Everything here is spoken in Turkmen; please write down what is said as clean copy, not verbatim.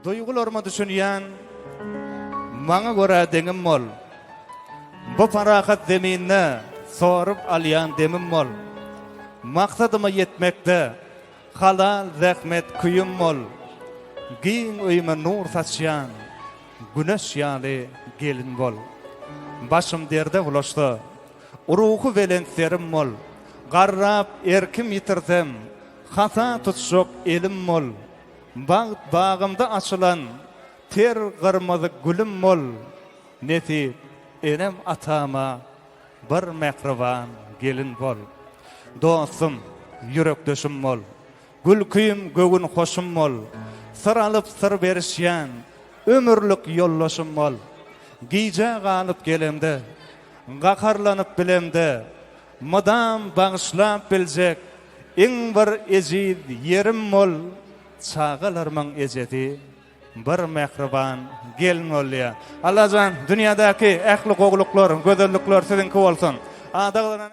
Duýgularyma düşünýän, maňa görä deňim bol. Bu parahat zeminde sorup alýan demim bol. Maksadyma ýetmekde halal zähmet küýüm bol. Giň öýüme nur saçýan güneş ýaly gelin bol. Başym derde bulaşsa, ruhy belent serim bol. Garrap erkim ýitirsem, hasa tutjak elim bol. Bagt bagymda açylan ter gyrmyzy gülüm bol. Nesip enem-atama bir mähriban gelin bol. Dostum, ýürekdeşim bol. Gülkim, göwün hoşum bol. Syr alyp syr berişýän ömürlik ýoldaşym bol. Gijä galyp gelemde, gaharlanyp bilemde, mydam bagyşlap biljek iň bir ejiz ýerim bol. Çagalarymyň ejesi bir mähriban gelin bolýar. Allajan dünýädäki ähli gowulyklar, gözellikler siziňki bolsun. Ada gazanan.